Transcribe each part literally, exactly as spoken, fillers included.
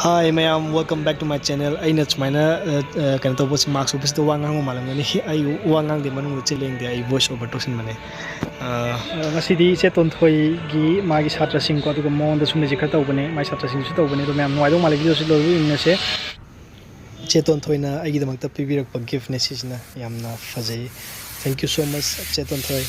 Hi ꯃꯌꯥꯝ, welcome back to my channel. ꯑꯩꯅ ꯁꯨꯃꯥꯏꯅ ꯑ, ꯑ, ꯀꯩꯅꯣ ꯇꯧꯕꯁꯤ, ꯃꯥꯛꯁ ꯎꯞꯄꯁꯤꯗ ꯋꯥ ꯉꯥꯡꯕ ꯃꯥꯜꯂꯝꯒꯅꯤ꯫ ꯑꯩ ꯋꯥ ꯉꯥꯡꯗꯦ, ꯃꯅꯨꯡꯗ ꯆꯤꯜꯂꯦꯡꯗꯦ, ꯑꯩ voice over ꯇꯧꯁꯤꯟꯕꯅꯦ꯫ ꯑ, ꯑ, ꯉꯁꯤꯗꯤ ꯏꯆꯦ ꯇꯣꯟꯊꯣꯏꯒꯤ ꯃꯥꯒꯤ ꯁꯥꯇ꯭ꯔꯁꯤꯡꯀꯣ, ꯑꯗꯨꯒ ꯃꯉꯣꯟꯗ ꯁꯨꯝ ꯖꯤꯀꯔ ꯇꯧꯕꯅꯦ, ꯃꯥꯒꯤ ꯁꯥꯇ꯭ꯔꯁꯤꯡꯁꯨ ꯇꯧꯕꯅꯦ꯫ ꯑꯗꯣ ꯃꯌꯥꯝ ꯅꯨꯡꯉꯥꯏꯗꯧ ꯃꯥꯜꯂꯦ, ꯚꯤꯗꯤꯑꯣꯁꯤ ꯂꯣꯏꯕ ꯌꯦꯡꯃꯤꯟꯅꯁꯦ꯫ ꯏꯆꯦ ꯇꯣꯟꯊꯣꯏꯅ ꯑꯩꯒꯤꯗꯃꯛꯇ ꯄꯤꯕꯤꯔꯛꯄ ꯒꯤꯐꯅꯦ ꯁꯤꯁꯤꯅ꯫ ꯌꯥꯝꯅ ꯐꯖꯩ꯫ Thank you so much, ꯆꯦ ꯇꯣꯟꯊꯣꯏ꯫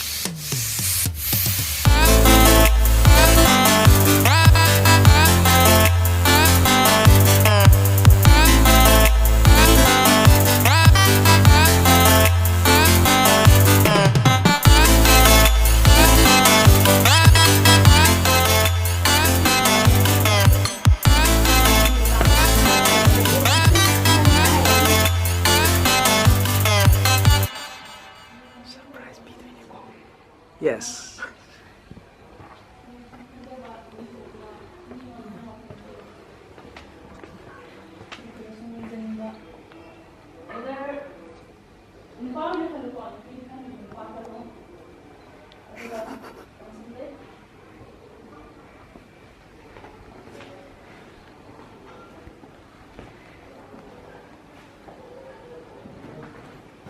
Surprise ꯄꯤꯗꯣꯏꯅꯤꯀꯣ꯫ Yes.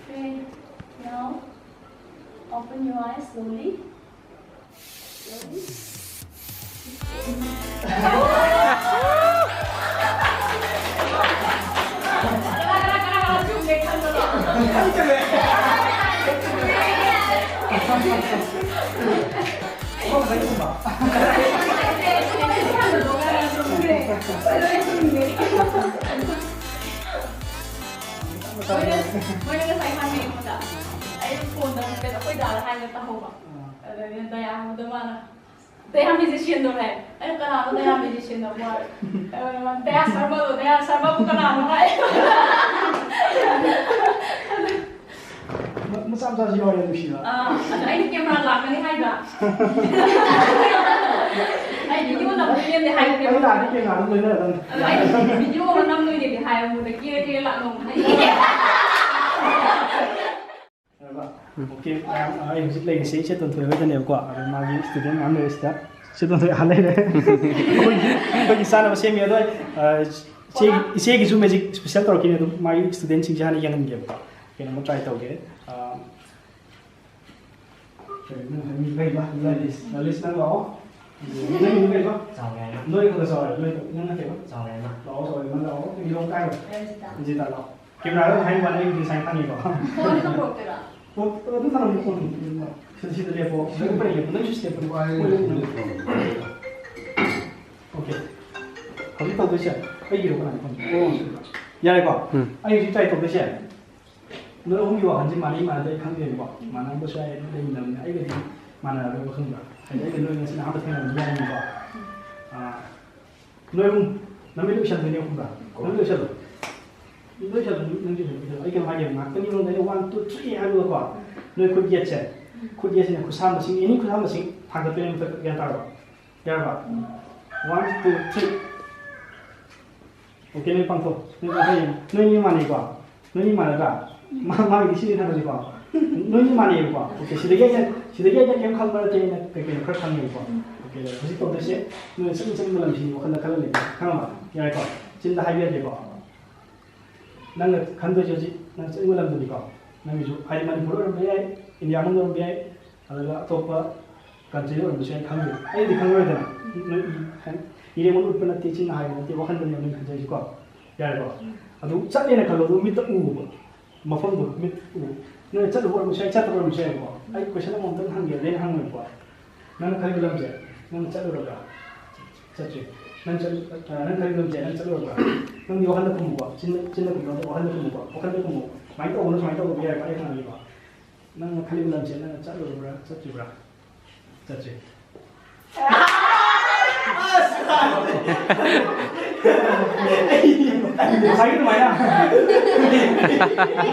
Okay, now open your eyes slowly. Slowly. ꯃꯣꯏꯅ, ꯃꯣꯏꯅ ꯉꯁꯥꯏ ꯍꯥꯏꯕꯅꯦ ꯑꯩꯉꯣꯟꯗ, ꯑꯩ ꯐꯣꯟꯗ ꯍꯥꯏꯐꯦꯠ ꯑꯩꯈꯣꯏ ꯗꯥꯗ ꯍꯥꯏꯒꯦ ꯇꯧꯍꯧꯕ꯫ ꯑꯗꯨꯗꯩꯗ ꯗꯌꯥ ꯍꯥꯏꯕꯗ ꯃꯥꯅ, "ꯗꯌꯥ musician ꯗꯣ" ꯍꯥꯏ꯫ ꯑꯩꯅ, "ꯀꯅꯥꯅꯣ ꯗꯌꯥ musician ꯗꯣ?" ꯍꯥꯏ꯫ ꯑꯗꯨꯒ ꯃꯥꯅ, "ꯗꯌꯥ ꯁꯔꯃꯗꯣ, ꯗꯌꯥ ꯁꯔꯃꯕꯨ ꯀꯅꯥꯅꯣ?" ꯍꯥꯏ꯫ ꯃ-, ꯃꯆꯥ ꯃꯆꯥꯁꯨ ꯌꯥꯎꯔꯦ, ꯅꯨꯡꯁꯤꯕ꯫ ꯑꯥ, ꯑꯗ ꯑꯩꯅ camera ꯂꯥꯛꯀꯅꯤ ꯍꯥꯏꯕ꯫ ꯑꯩ video ꯅꯝꯗꯣꯏꯅꯦꯗꯤ ꯍꯥꯏꯕꯅꯦꯕ꯫ ꯑꯩ ꯂꯥꯛꯑꯗꯤ camera ꯑꯗꯨꯝ ꯂꯣꯏꯅꯔꯗꯝꯅꯤ꯫ ꯑꯗ ꯑꯩꯅ video ꯑꯃ ꯅꯝꯗꯣꯏꯅꯦꯗꯤ ꯍꯥꯏꯕ, ꯃꯉꯣꯟꯗ ꯀꯦꯔ ꯀꯦꯔ ꯂꯥꯛꯅꯧ ꯍꯥꯏ꯫ ꯌꯥꯔꯕ? ꯎꯝ꯫ Okay, ꯃꯌꯥꯝ, ꯑꯩ ꯍꯧꯖꯤꯛ ꯂꯩꯔꯤꯁꯦ ꯏꯆꯦ ꯇꯣꯟꯊꯣꯏ ꯍꯣꯏꯗꯅꯦꯕꯀꯣ꯫ ꯑꯗꯣ ꯃꯥꯒꯤ student ꯃꯌꯥꯝ ꯂꯩꯔꯤꯁꯤꯗ꯫ ꯁꯤ ꯑꯗꯨꯝ ꯂꯣꯏ ꯑꯥ ꯂꯩꯔꯦ꯫ ꯑꯩꯈꯣꯏꯒꯤ, ꯑꯩꯈꯣꯏꯒꯤ ꯆꯥꯅꯕ ꯁꯦꯝꯃꯤ꯫ ꯑꯗꯣ ꯑꯩ, ꯑ, ꯏꯆꯦ-, ꯏꯆꯦꯒꯤꯁꯨ ꯃꯦꯖꯤꯛ ꯏꯁꯄꯤꯁꯦꯜ ꯇꯧꯔꯛꯈꯤꯅꯤ꯫ ꯑꯗꯨꯝ ꯃꯥꯒꯤ ꯏꯁꯇꯨꯗꯦꯟꯁꯤꯡꯁꯦ ꯍꯥꯟꯅ ꯌꯦꯡꯍꯟꯒꯦꯕꯀꯣ꯫ ꯀꯩꯅꯣꯝꯃ ꯇ꯭ꯔꯥꯏ ꯇꯧꯒꯦ꯫ ꯑ, ꯀꯩꯅꯣ ꯅꯪ ꯍꯥꯏꯅꯤꯡꯕ ꯂꯩꯕ? ꯂꯂꯤꯁ, ꯂꯂꯤꯁ, ꯅꯪ ꯂꯥꯛꯑꯣ꯫ ꯅꯪ ꯍꯥꯏꯅꯤꯡꯕ ꯂꯩꯕ? ꯆꯥꯎꯔꯦ ꯍꯥꯏꯅ꯫ ꯅꯣꯏ ꯈꯔ ꯆꯥꯎꯔꯦ, ꯅꯣꯏ, ꯅꯪꯅ ꯀꯩꯕ? ꯆꯥꯎꯔꯦ ꯍꯥꯏꯅ꯫ ꯂꯥꯛꯑꯣ, ꯆꯥꯎꯔꯦ, ꯅꯪ ꯂꯥꯛꯑꯣ꯫ ꯅꯪ ꯌꯣꯝ ꯀꯥꯏꯔꯣ? ꯔꯟꯖꯤꯇꯥ꯫ ꯔꯟꯖꯤꯇꯥ, ꯂꯥꯛꯑꯣ꯫ ꯀꯦꯃꯦꯔꯥꯗ ꯑꯃꯨꯛ ꯍꯥꯏꯅꯤꯡꯕ, ꯑꯩ ꯉꯁꯥꯏ ꯈꯪꯉꯤꯀꯣ꯫ ꯐꯣꯟꯗꯤ ꯑꯗꯨꯝ ꯄꯨꯔꯛꯇꯣꯏꯔꯥ? ꯄꯨꯔꯛ-, ꯑꯗꯨꯝ ꯊꯝꯃꯝꯃꯣ, ꯐꯣꯟ꯫ ꯁꯤꯗ, ꯁꯤꯗ ꯂꯦꯞꯄꯣ꯫ ꯁꯤꯗ ꯎꯄꯔ ꯂꯦꯞꯄꯣ꯫ ꯅꯪꯁꯨ ꯁꯤꯗ ꯂꯦꯞꯄꯣ꯫ ꯑꯣꯀꯦ꯫ ꯍꯧꯖꯤꯛ ꯇꯧꯗꯣꯏꯁꯦ ꯑꯩꯒꯤꯔꯣ ꯀꯅꯥꯒꯤ ꯐꯣꯟ? ꯑꯣ꯫ ꯌꯥꯔꯦꯀꯣ? ꯎꯝ꯫ ꯑꯩ ꯍꯧꯖꯤꯛ ꯇ꯭ꯔꯥꯏ ꯇꯧꯗꯣꯏꯁꯦ, ꯅꯣꯏ ꯑꯍꯨꯝꯒꯤ ꯋꯥꯈꯜꯁꯦ ꯃꯥꯟꯅꯩ ꯃꯥꯟꯅꯗꯦ ꯑꯩ ꯈꯪꯗꯦꯕꯀꯣ꯫ ꯃꯥꯟꯅꯔꯝꯕꯁꯨ ꯌꯥꯏ, ꯑꯗꯨꯝ ꯂꯩꯃꯤꯟꯅꯕꯅꯤꯅ꯫ ꯑꯩꯒꯗꯤ ꯃꯥꯟꯅꯔꯔꯣꯏꯕ, ꯈꯪꯕ꯭ꯔꯥ? ꯍꯥꯏꯗꯤ ꯑꯩꯒ ꯅꯣꯏ ꯉꯁꯤ ꯑꯍꯥꯟꯕ ꯊꯦꯡꯅꯕꯗꯤ ꯌꯥꯏꯅꯤꯀꯣ꯫ ꯑꯥ, ꯅꯣꯏ ꯑꯍꯨꯝ, ꯅꯪ ꯂꯣꯏꯁꯟꯗꯣꯏꯅꯦ, ꯈꯪꯕ꯭ꯔꯥ? ꯅꯪ ꯂꯣꯏꯁꯜꯂꯣ꯫ ꯂꯣꯏꯁꯜꯂꯣ, ꯅꯪ ꯂꯣꯏꯁꯜꯂꯣ, ꯂꯣꯏꯁꯜꯂꯣ꯫ ꯑꯩ ꯀꯩꯅꯣ ꯍꯥꯏꯒꯦ, ꯉꯥꯛꯇꯪꯒꯤ ꯃꯅꯨꯡꯗ ꯑꯩꯅ one, two, three ꯍꯥꯏꯕꯗꯀꯣ, ꯅꯣꯏ ꯈꯨꯠ ꯌꯦꯠꯁꯦ, ꯈꯨꯠ ꯌꯦꯠꯁꯤꯅ ꯈꯨꯠꯁꯥ ꯃꯁꯤꯡ, any ꯈꯨꯠꯁꯥ ꯃꯁꯤꯡ ꯊꯥꯡꯒꯠꯇꯣꯏꯅꯦ ꯃꯊꯛꯇ, ꯒ꯭ꯌꯥꯟ ꯇꯥꯔꯕ? ꯌꯥꯔꯕ? One, two, three꯫ ꯑꯣꯀꯦ, ꯅꯣꯏ ꯄꯥꯡꯊꯣꯛ꯫ ꯅꯣꯏ ꯄꯥꯡꯊꯣꯛ ꯌꯦꯡꯉꯣ꯫ ꯅꯣꯏꯅꯤ ꯃꯥꯟꯅꯩꯀꯣ? ꯅꯣꯏꯅꯤ ꯃꯥꯟꯅꯗ꯭ꯔꯥ? ꯃꯥ-, ꯃꯥꯒꯤꯗꯤ ꯁꯤꯗꯤ ꯊꯥꯡꯒꯠꯂꯤꯀꯣ? ꯅꯣꯏꯅꯤ ꯃꯥꯟꯅꯩꯌꯦꯕꯀꯣ? ꯑꯣꯀꯦ, ꯁꯤꯗꯒꯤ ꯑꯩꯅ, ꯁꯤꯗꯒꯤ ꯑꯩꯅ ꯀꯩꯝ ꯈꯪꯕ ꯅꯠꯇꯦ, ꯑꯩꯅ ꯀꯩ ꯀꯩꯅꯣ ꯈꯔ ꯈꯪꯉꯦꯕꯀꯣ? ꯑꯣꯀꯦ, ꯍꯧꯖꯤꯛ ꯇꯧꯗꯣꯏꯁꯦ ꯅꯣꯏꯅ ꯆꯠꯅꯤꯡ ꯆꯠꯅꯤꯡꯕ ꯂꯝꯁꯤꯡ ꯋꯥꯈꯜꯗ ꯈꯜꯂ ꯂꯩꯕ, ꯈꯪꯉꯕ? ꯌꯥꯔꯦꯀꯣ? ꯆꯤꯟꯗ ꯍꯥꯏꯕ ꯌꯥꯗꯦꯀꯣ? ꯅꯪꯅ ꯈꯟꯗꯣꯏꯁꯦ ꯍꯧꯖꯤꯛ ꯅꯪ ꯆꯠꯅꯤꯡꯕ ꯂꯝꯗꯨꯅꯤꯀꯣ? ꯅꯪꯒꯤꯁꯨ, ꯍꯥꯏꯗꯤ ꯃꯅꯤꯄꯨꯔ ꯑꯣꯏꯔꯝꯕ ꯌꯥꯏ, ꯏꯟꯗꯤꯌꯥ ꯃꯅꯨꯡꯗ ꯑꯣꯏꯔꯝꯕ ꯌꯥꯏ, ꯑꯗꯨꯒ ꯑꯇꯣꯞꯄ ꯀꯟꯇ꯭ꯔꯤꯗ ꯑꯣꯏꯔꯝꯕꯁꯨ ꯌꯥꯏ, ꯈꯪꯗꯦ꯫ ꯑꯩꯗꯤ ꯈꯪꯉꯔꯣꯏꯗꯅ꯫ ꯅꯣꯏ ꯏ-, ꯏꯔꯦꯡꯕ ꯎꯠꯄ ꯅꯠꯇꯦ, ꯆꯤꯟꯅ ꯍꯥꯏꯕ ꯅꯠꯇꯦ, ꯋꯥꯈꯜꯗꯅꯦꯕ ꯅꯣꯏ ꯈꯟꯖꯔꯤꯁꯤꯀꯣ? ꯌꯥꯔꯦꯀꯣ? ꯑꯗꯨ ꯆꯠꯂꯦꯅ ꯈꯜꯂꯣ, ꯑꯗꯨ ꯃꯤꯠꯇ ꯎꯕ ꯃꯐꯝꯗꯣ, ꯃꯤꯠ ꯎ-, ꯅꯣꯏ ꯆꯠꯂꯨꯕ ꯑꯣꯏꯔꯝꯕꯁꯨ ꯌꯥꯏ, ꯆꯠꯇꯕ ꯑꯣꯏꯔꯝꯕꯁꯨ ꯌꯥꯏꯕꯀꯣ? ꯑꯩ ꯀꯣꯏꯁꯟ ꯑꯃꯃꯝꯇꯪ ꯍꯪꯒꯦ, ꯑꯗꯩ ꯑꯩꯅ ꯍꯪꯉꯣꯏꯕꯀꯣ꯫ ꯅꯪꯅ ꯈꯜꯂꯤꯕ ꯂꯝꯁꯦ, ꯅꯪ ꯆꯠꯂꯨꯔꯕ꯭ꯔꯥ? ꯆꯠꯇ꯭ꯔꯤ꯫ ꯅꯪ ꯆꯠ-, ꯑ, ꯅꯪ ꯈꯜꯂꯤꯕ ꯂꯝꯁꯦ, ꯅꯪ ꯆꯠꯂꯨꯔꯕ꯭ꯔꯥ? ꯅꯪꯗꯤ ꯋꯥꯈꯜꯗ ꯈꯨꯝꯃꯨꯀꯣ, ꯆꯤꯟꯗ, ꯆꯤꯟꯗ ꯈꯨꯝꯃꯨ, ꯅꯠꯇꯦ, ꯋꯥꯈꯜꯗ ꯈꯨꯝꯃꯨꯀꯣ, ꯋꯥꯈꯜꯗ ꯈꯨꯝꯃꯨ꯫ ꯁꯨꯃꯥꯏꯅ ꯇꯧꯒꯅꯨ, ꯁꯨꯃꯥꯏꯅ ꯇꯧꯒꯅꯨ, ꯌꯥꯏꯀꯣ? ꯑꯩ ꯍꯪꯉꯒꯦꯀꯣ꯫ ꯅꯪꯅ ꯈꯜꯂꯤꯕ ꯂꯝꯁꯦ ꯅꯪꯅ ꯆꯠꯂꯨꯔꯕ꯭ꯔꯥ, ꯆꯠꯇ꯭ꯔꯤꯕ꯭ꯔꯥ? ꯆꯠꯇ꯭ꯔꯤ꯫ ꯉꯁꯥꯏꯒꯤ ꯑꯗꯨꯃꯥꯏꯅ,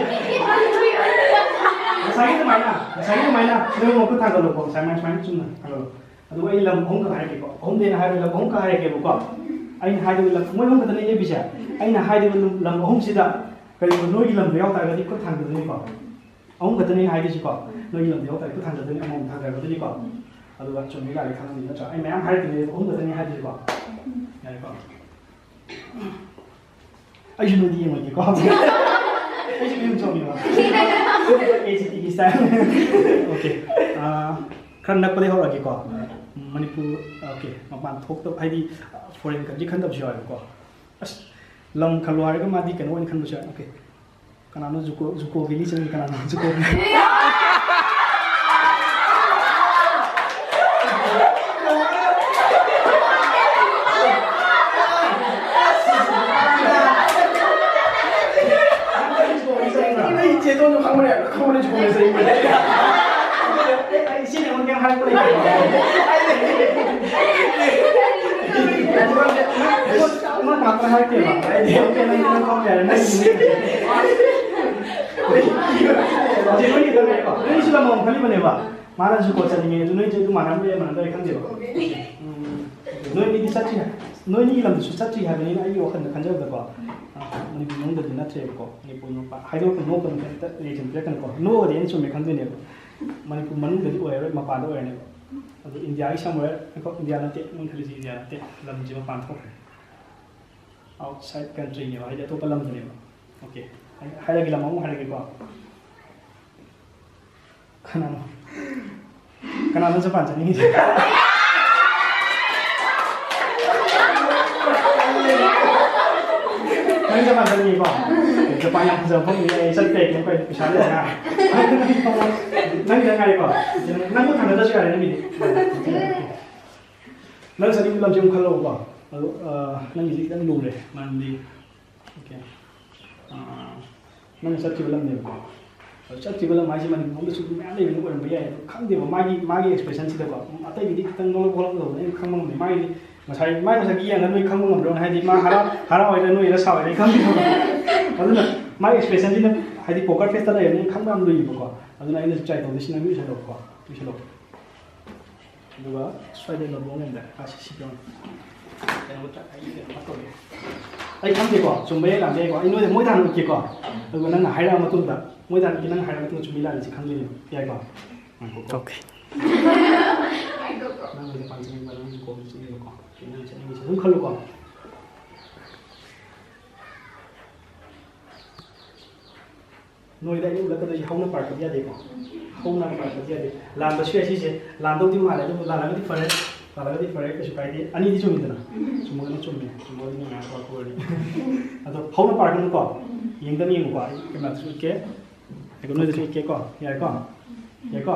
ꯉꯁꯥꯏꯒꯤ ꯑꯗꯨꯃꯥꯏꯅ, ꯉꯁꯥꯏꯒꯤ ꯑꯗꯨꯃꯥꯏꯅ ꯅꯣꯏ ꯃꯈꯨꯠ ꯊꯥꯡꯒꯠꯂꯣꯀꯣ, ꯉꯁꯥꯏ ꯁꯨꯃꯥꯏꯅ, ꯁꯨꯃꯥꯏꯅ ꯆꯨꯝꯅ ꯊꯥꯡꯒꯠꯂꯣ꯫ ꯑꯗꯨꯒ ꯑꯩ ꯂꯝ ꯑꯍꯨꯝꯈꯛ ꯍꯥꯏꯔꯛꯀꯦꯀꯣ, ꯑꯍꯨꯝꯗꯩꯅ ꯍꯥꯏꯔꯣꯏ, ꯂꯝ ꯑꯍꯨꯝꯈꯛ ꯍꯥꯏꯔꯛꯀꯦꯕꯀꯣ꯫ ꯑꯩꯅ ꯍꯥꯏꯗꯣꯏꯕ ꯂꯝ, ꯃꯣꯏ ꯑꯍꯨꯝ ꯈꯛꯇꯅꯦ ꯂꯦꯞꯄꯤꯁꯦ꯫ ꯑꯩꯅ ꯍꯥꯏꯗꯣꯏꯕ ꯂꯝ, ꯂꯝ ꯑꯍꯨꯝꯁꯤꯗ ꯀꯔꯤꯒꯨꯝꯕ ꯅꯣꯏꯒꯤ ꯂꯝꯗꯣ ꯌꯥꯎ ꯇꯥꯔꯒꯗꯤ ꯈꯨꯠ ꯊꯥꯡꯒꯠꯇꯣꯏꯅꯤꯀꯣ꯫ ꯑꯍꯨꯝ ꯈꯛꯇꯅꯦ ꯑꯩꯅ ꯍꯥꯏꯗꯣꯏꯁꯤꯀꯣ꯫ ꯅꯣꯏꯒꯤ ꯂꯝꯗꯣ ꯌꯥꯎ ꯇꯥꯔꯒꯗꯤ ꯈꯨꯠ ꯊꯥꯡꯒꯠꯇꯣꯏꯅꯤ, ꯑꯃꯃꯝ ꯊꯥꯡꯒꯠꯀꯗꯣꯏꯅꯤꯀꯣ꯫ ꯑꯗꯨꯒ ꯆꯨꯝꯃꯤ ꯂꯥꯜꯂꯤ ꯈꯪꯉꯝꯅꯤ ꯅꯠꯇ꯭ꯔꯥ? ꯑꯩ ꯃꯌꯥꯝ ꯍꯥꯏꯔꯛꯇꯣꯏꯅꯦ, ꯑꯍꯨꯝ ꯈꯛꯇꯅꯤ ꯍꯥꯏꯗꯣꯏꯀꯣ꯫ ꯌꯥꯔꯦꯀꯣ? ꯑꯩꯁꯨ ꯅꯣꯏꯗꯤ ꯌꯦꯡꯉꯣꯏꯒꯦꯀꯣ꯫ ꯑꯩꯁꯨ ꯐꯤꯂꯝ ꯆꯣꯡꯉꯦꯕ꯫ ꯑꯩꯁꯦ ꯇꯤꯚꯤ ꯁ꯭ꯇꯥꯏꯜ꯫ ꯑꯣꯀꯦ꯫ ꯑꯥ, ꯈꯔ ꯅꯛꯄꯗꯩ ꯍꯧꯔꯛꯑꯒꯦꯀꯣ꯫ ꯃꯅꯤꯄꯨꯔ, ꯑꯣꯀꯦ, ꯃꯄꯥꯟ ꯊꯣꯛꯇꯕ, ꯍꯥꯏꯗꯤ, ꯐꯣꯔꯦꯟ ꯀꯟꯇ꯭ꯔꯤ ꯈꯟꯗꯕꯁꯨ ꯌꯥꯎꯋꯦꯕꯀꯣ꯫ ꯑꯁ, ꯂꯝ ꯈꯜꯂꯣ ꯍꯥꯏꯔꯒ ꯃꯥꯗꯤ ꯀꯩꯅꯣ ꯑꯣꯏꯅ ꯈꯟꯕꯁꯨ ꯌꯥꯎꯋꯦ꯫ ꯑꯣꯀꯦ꯫ ꯀꯅꯥꯅꯣ ꯖꯨꯀꯣ, ꯖꯨꯀꯣ ꯚꯦꯂꯤ ꯆꯪꯉꯤ? ꯀꯅꯥꯅꯣ ꯖꯨꯀꯣ ꯚꯦꯂꯤ? ꯑꯩ ꯆꯦꯗꯣꯟꯗꯣ ꯈꯪꯕꯅꯦ, ꯈꯪꯕꯅꯦ ꯖꯨꯀꯣ ꯚꯦꯂꯤ ꯆꯪꯉꯤ꯫ ꯑꯩ ꯏꯆꯦꯅ ꯑꯩꯉꯣꯟꯗ ꯀꯩꯝ ꯍꯥꯏꯔꯛꯄ ꯂꯩꯇꯦ꯫ ꯑꯃ ꯉꯥꯛꯇ ꯍꯥꯏꯔꯛꯇꯦꯕ꯫ ꯑꯩꯗꯤ ꯅꯪ ꯈꯪꯕ ꯌꯥꯔꯦ, ꯅꯪꯒꯤꯅꯦ꯫ ꯍꯧꯖꯤꯛ ꯅꯣꯏꯒꯤ ꯈꯜꯂꯦꯀꯣ, ꯅꯣꯏꯁꯨ ꯂꯝ ꯑꯃ ꯈꯜꯂꯤꯕꯅꯦꯕ꯫ ꯃꯥꯅꯁꯨ ꯀꯣ ꯆꯠꯅꯤꯡꯉꯦ, ꯑꯗꯨ ꯅꯣꯏꯁꯦ ꯑꯗꯨ ꯃꯥꯟꯅꯔꯝꯕ ꯌꯥꯏ, ꯃꯥꯟꯅꯗꯕ ꯌꯥꯏ, ꯈꯪꯗꯦꯕ꯫ ꯎꯝ, ꯅꯣꯏ ꯑꯅꯤꯗꯤ ꯆꯠꯇ꯭ꯔꯤ ꯍꯥꯏ-, ꯅꯣꯏ ꯑꯅꯤꯒꯤ ꯂꯝꯗꯨꯁꯨ ꯆꯠꯇ꯭ꯔꯤ ꯍꯥꯏꯕꯅꯤꯅ, ꯑꯩꯒꯤ ꯋꯥꯈꯜꯗ ꯈꯟꯖꯕꯗꯀꯣ, ꯑ, ꯃꯅꯤꯄꯨꯔ ꯃꯅꯨꯡꯗꯗꯤ ꯅꯠꯇ꯭ꯔꯦꯕꯀꯣ, ꯃꯅꯤꯄꯨꯔ ꯃꯄꯥꯟ ꯍꯥꯏꯗꯣꯛꯄ ꯅꯣꯛꯀꯅꯨ, ꯍꯦꯛꯇ ꯔꯤꯌꯦꯛꯁꯟ ꯄꯤꯔꯛꯀꯅꯨꯀꯣ꯫ ꯅꯣꯛꯑꯒꯗꯤ ꯑꯩꯅ ꯆꯨꯝꯃꯦ ꯈꯟꯗꯣꯏꯅꯦꯕ꯫ ꯃꯅꯤꯄꯨꯔ ꯃꯅꯨꯡꯗꯗꯤ ꯑꯣꯏꯔꯔꯣꯏ, ꯃꯄꯥꯟꯗ ꯑꯣꯏꯔꯅꯦꯕ꯫ ꯑꯗꯨ ꯏꯟꯗꯤꯌꯥꯒꯤ ꯁꯝꯋꯦꯌꯔ, ꯏꯟꯗꯤꯌꯥ ꯅꯠꯇꯦ, ꯃꯣꯏꯅ ꯈꯜꯂꯤꯁꯤ ꯏꯟꯗꯤꯌꯥ ꯅꯠꯇꯦ, ꯂꯝꯁꯤ ꯃꯄꯥꯟ ꯊꯣꯛꯈ꯭ꯔꯦ꯫ ꯑꯥꯎꯠꯁꯥꯏꯠ ꯀꯟꯇ꯭ꯔꯤꯅꯦꯕ, ꯍꯥꯏꯗꯤ ꯑꯇꯣꯞꯄ ꯂꯝꯗꯅꯦꯕ꯫ ꯑꯣꯀꯦ, ꯑꯩ ꯍꯥꯏꯔꯒꯦ, ꯂꯝ ꯑꯃꯨꯛ ꯍꯥꯏꯔꯒꯦꯀꯣ꯫ ꯀꯅꯥꯅꯣ? ꯀꯅꯥꯅꯣ ꯖꯄꯥꯟ ꯆꯠꯅꯤꯡꯉꯤꯁꯦ? ꯅꯪ ꯖꯄꯥꯟ ꯆꯠꯅꯤꯡꯉꯤꯀꯣ? ꯖꯄꯥꯟ ꯌꯥꯝ ꯐꯖꯕ ꯃꯐꯝꯅꯤ, ꯑꯩ ꯆꯠꯄ ꯌꯥꯏ, ꯀꯩꯝ ꯀꯥꯏꯗꯦ, ꯄꯩꯁꯥ ꯂꯩꯔꯒ꯫ ꯅꯪꯒꯤꯗ ꯉꯥꯏꯔꯦꯀꯣ? ꯅꯪꯕꯨ ꯊꯥꯡꯒꯠꯇ꯭ꯔꯁꯨ ꯌꯥꯔꯦ ꯅꯪꯒꯤꯗꯤ꯫ ꯅꯪ ꯆꯠꯅꯤꯡꯕ ꯂꯝꯁꯦ ꯑꯃꯨꯛ ꯈꯜꯂꯛꯎꯀꯣ꯫ ꯑꯗꯣ, ꯑ, ꯅꯪꯒꯤꯁꯦ ꯈꯤꯇꯪ ꯂꯨꯔꯦ, ꯃꯔꯝꯗꯤ, ꯑꯣꯀꯦ, ꯑ, ꯅꯪꯅ ꯆꯠꯈꯤꯕ ꯂꯝꯅꯦꯕꯀꯣ꯫ ꯑꯗꯣ ꯆꯠꯈꯤꯕ ꯂꯝ ꯍꯥꯏꯁꯦ ꯃꯅꯤꯄꯨꯔ ꯃꯅꯨꯡꯗꯁꯨ ꯃꯌꯥꯝ ꯂꯩꯕꯅꯤ, ꯑꯣꯏꯔꯝꯕ ꯌꯥꯏ꯫ ꯑꯗꯣ ꯈꯪꯗꯦꯕ, ꯃꯥꯒꯤ, ꯃꯥꯒꯤ ꯑꯦꯛꯁꯄ꯭ꯔꯦꯁꯟꯁꯤꯗꯀꯣ, ꯑꯇꯩꯒꯤꯗꯤ ꯈꯤꯇꯪ ꯅꯣꯛꯂꯛ ꯈꯣꯠꯂꯛ ꯇꯧꯕꯅꯦ, ꯑꯩꯅ ꯈꯪꯕ ꯉꯝꯗꯦ꯫ ꯃꯥꯒꯤꯗꯤ ꯉꯁꯥꯏ, ꯃꯥꯏ ꯃꯁꯛꯇꯤ ꯌꯦꯡꯉꯒ ꯅꯣꯏ ꯈꯪꯕ ꯉꯝꯗ꯭ꯔꯣ? ꯍꯥꯏꯗꯤ ꯃꯥ ꯍꯔꯥꯎ, ꯍꯔꯥꯎ ꯍꯥꯏꯔ ꯅꯣꯏ ꯍꯦꯟꯅ ꯁꯥꯎ ꯍꯥꯏꯔ ꯑꯩ ꯈꯪꯗꯦꯕ꯫ ꯑꯗꯨꯅ ꯃꯥꯒꯤ ꯑꯦꯛꯁꯄ꯭ꯔꯦꯁꯟꯁꯤꯅ, ꯍꯥꯏꯗꯤ ꯄꯣꯀꯔ ꯐꯦꯁꯇ ꯂꯩꯔꯕꯅꯤꯅ ꯈꯪꯕ ꯌꯥꯝ ꯂꯨꯏꯌꯦꯕꯀꯣ꯫ ꯑꯗꯨꯅ ꯑꯩꯅꯁꯨ ꯇ꯭ꯔꯥꯏ ꯇꯧꯗꯣꯏꯁꯤ ꯅꯪ ꯏꯁꯜꯂꯛꯑꯣꯀꯣ, ꯏꯁꯜꯂꯛꯑꯣ꯫ ꯑꯗꯨꯒ ꯁ꯭ꯋꯥꯏꯗ ꯂꯧꯕ ꯉꯝꯗ꯭ꯔꯦ꯫ ꯑꯥ, ꯁꯤ, ꯁꯤ ꯄꯤꯔꯝꯃꯣ꯫ ꯀꯩꯅꯣ, ꯑꯩ ꯀꯩꯅꯣ ꯇꯧꯒꯦ꯫ ꯑꯩ ꯈꯪꯗꯦꯀꯣ, ꯆꯨꯝꯕ ꯌꯥꯏ ꯂꯥꯟꯕ ꯌꯥꯏꯀꯣ꯫ ꯑꯩ ꯅꯣꯏꯗ, ꯃꯣꯏꯗ ꯍꯥꯟꯅ ꯎꯠꯀꯦꯀꯣ꯫ ꯑꯗꯨꯒ ꯅꯪꯅ ꯍꯥꯏꯔꯛꯑ ꯃꯇꯨꯡꯗ, ꯃꯣꯏꯗ ꯍꯥꯟꯅ ꯎꯠꯀꯦ, ꯅꯪꯅ ꯍꯥꯏꯔꯛꯑ ꯃꯇꯨꯡꯗ ꯆꯨꯝꯃꯤ ꯂꯥꯜꯂꯤꯁꯤ ꯈꯪꯗꯣꯏꯅꯦꯕ꯫ ꯌꯥꯏꯀꯣ? ꯉꯥꯏꯈꯣꯀꯣ꯫ ꯑꯣꯀꯦ꯫ ꯅꯪ ꯖꯄꯥꯟ ꯆꯠꯅꯤꯡꯕ, ꯅꯪ ꯀꯣꯔꯤꯌꯥ ꯆꯠꯅꯤꯡꯕꯀꯣ, ꯅꯪ ꯆꯠꯅꯤꯡꯉꯤꯁꯦ ꯑꯗꯨꯝ ꯈꯜꯂꯨꯀꯣ꯫ ꯅꯣꯏꯗ ꯑꯩꯅ ꯎꯠꯂꯛꯀꯗꯣꯏꯁꯦ ꯍꯧꯅ ꯄꯥꯔꯛꯄꯗꯤ ꯌꯥꯗꯦꯀꯣ꯫ ꯍꯧꯅ ꯄꯥꯔꯛꯄꯗꯤ ꯌꯥꯗꯦ꯫ ꯂꯥꯟꯕꯁꯨ ꯌꯥꯏ ꯁꯤꯁꯦ꯫ ꯂꯥꯟꯗꯧꯗꯤ ꯃꯥꯜꯂꯦ, ꯑꯗꯨꯕꯨ ꯂꯥꯜꯂꯒꯗꯤ ꯐꯔꯦ, ꯂꯥꯜꯂꯒꯗꯤ ꯐꯔꯦ, ꯀꯩꯁꯨ ꯀꯥꯏꯗꯦ꯫ ꯑꯅꯤꯗꯤ ꯆꯨꯝꯃꯤꯗꯅ? ꯆꯨꯝꯃꯒꯅ ꯆꯨꯝꯃꯦ, ꯆꯨꯝꯃꯒꯗꯤ ꯅꯨꯡꯉꯥꯏ, ꯍꯥꯞꯄ ꯄꯣꯔꯅꯤ꯫ ꯑꯗꯣ ꯍꯧꯅ ꯄꯥꯔꯛꯀꯅꯨꯀꯣ꯫ ꯌꯦꯡꯗꯅ ꯌꯦꯡꯉꯨꯀꯣ꯫ ꯑꯩ ꯀꯩꯅꯣꯗꯁꯨ ꯎꯠꯀꯦ꯫ ꯑꯩ ꯅꯣꯏꯗꯁꯨ ꯎꯠꯀꯦꯀꯣ꯫ ꯌꯥꯔꯦꯀꯣ? ꯌꯥꯔꯦꯀꯣ?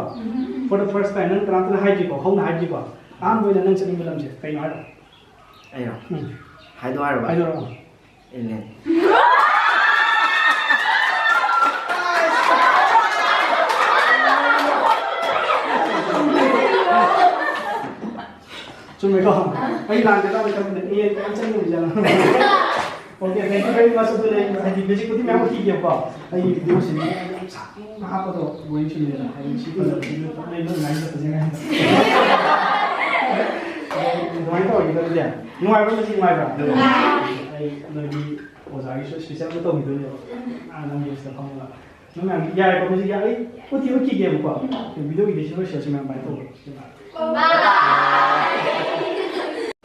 For the first time, ꯅꯪ ꯀꯅꯥꯝꯇꯅ ꯍꯥꯏꯗ꯭ꯔꯤꯀꯣ, ꯍꯧꯅ ꯍꯥꯏꯗ꯭ꯔꯤꯀꯣ꯫ ꯑꯍꯥꯟꯕ ꯑꯣꯏꯅ ꯅꯪ ꯆꯠꯅꯤꯡꯕ ꯂꯝꯁꯦ ꯀꯩꯅꯣ ꯍꯥꯏꯔꯣ꯫ ꯑꯩꯔꯣ? ꯎꯝ꯫ ꯍꯥꯏꯗꯣ ꯍꯥꯏꯔꯕ? ꯍꯥꯏꯗꯣꯔꯛꯑꯣ꯫ England꯫ ꯆꯨꯝꯃꯦꯀꯣ? ꯑꯩ ꯂꯥꯟꯒꯗ꯭ꯔꯥ ꯈꯜꯂꯝꯕꯅꯦ꯫ ꯑꯦ, ꯌꯥꯝ ꯆꯪ ꯉꯝꯖꯥꯠꯂ? Okay, thank you very much꯫ ꯑꯗꯨꯅ ꯑꯩ ꯍꯥꯏꯗꯤ ꯃꯦꯖꯤꯛꯄꯨꯗꯤ ꯃꯌꯥꯝ ꯎꯠꯈꯤꯒꯦꯕꯀꯣ꯫ ꯑꯩꯒꯤ ꯚꯤꯗꯤꯑꯣꯁꯤꯡꯁꯦ ꯌꯥꯝ ꯁꯥꯡꯅ ꯍꯥꯞꯄꯗꯣ ꯕꯣꯔꯤꯡ ꯆꯨꯏꯗꯅ꯫ ꯍꯥꯏꯗꯤ ꯁꯤ ꯐꯖꯕꯁꯤꯡꯗꯣ ꯇꯞꯅ ꯂꯣꯏ ꯉꯥꯏꯖꯕꯁꯦ ꯉꯥꯏꯖꯕ꯫ ꯑꯗꯨꯃꯥꯏꯅ ꯇꯧꯔꯒꯦ ꯑꯗꯨꯗꯤ꯫ ꯅꯨꯡꯉꯥꯏꯕ꯭ꯔꯥ? ꯃꯦꯖꯤꯛ ꯅꯨꯡꯉꯥꯏꯕ꯭ꯔꯥ? ꯅꯨꯡꯉꯥꯏ꯫ ꯑꯩ ꯅꯣꯏꯒꯤ ꯑꯣꯖꯥꯒꯤꯁꯨ ꯁ꯭ꯄꯤꯆ ꯑꯃ ꯇꯧꯈꯤꯗꯣꯏꯅꯦꯕ꯫ ꯑꯥ, ꯅꯪꯒꯤ ꯁꯤꯗ ꯐꯝꯃꯒ꯫ ꯅꯪ ꯃꯌꯥꯝ ꯌꯥꯔꯦꯀꯣ, ꯃꯦꯖꯤꯛ ꯌꯥꯔꯦ꯫ ꯑꯩ ꯎꯠꯇꯤ ꯎꯠꯈꯤꯒꯦꯕꯀꯣ꯫ ꯚꯤꯗꯤꯑꯣꯒꯤꯗꯤ ꯁꯤ ꯂꯣꯏꯁꯤꯜꯂꯁꯤ ꯃꯌꯥꯝ꯫ ꯕꯥꯏ ꯇꯧꯔꯣ꯫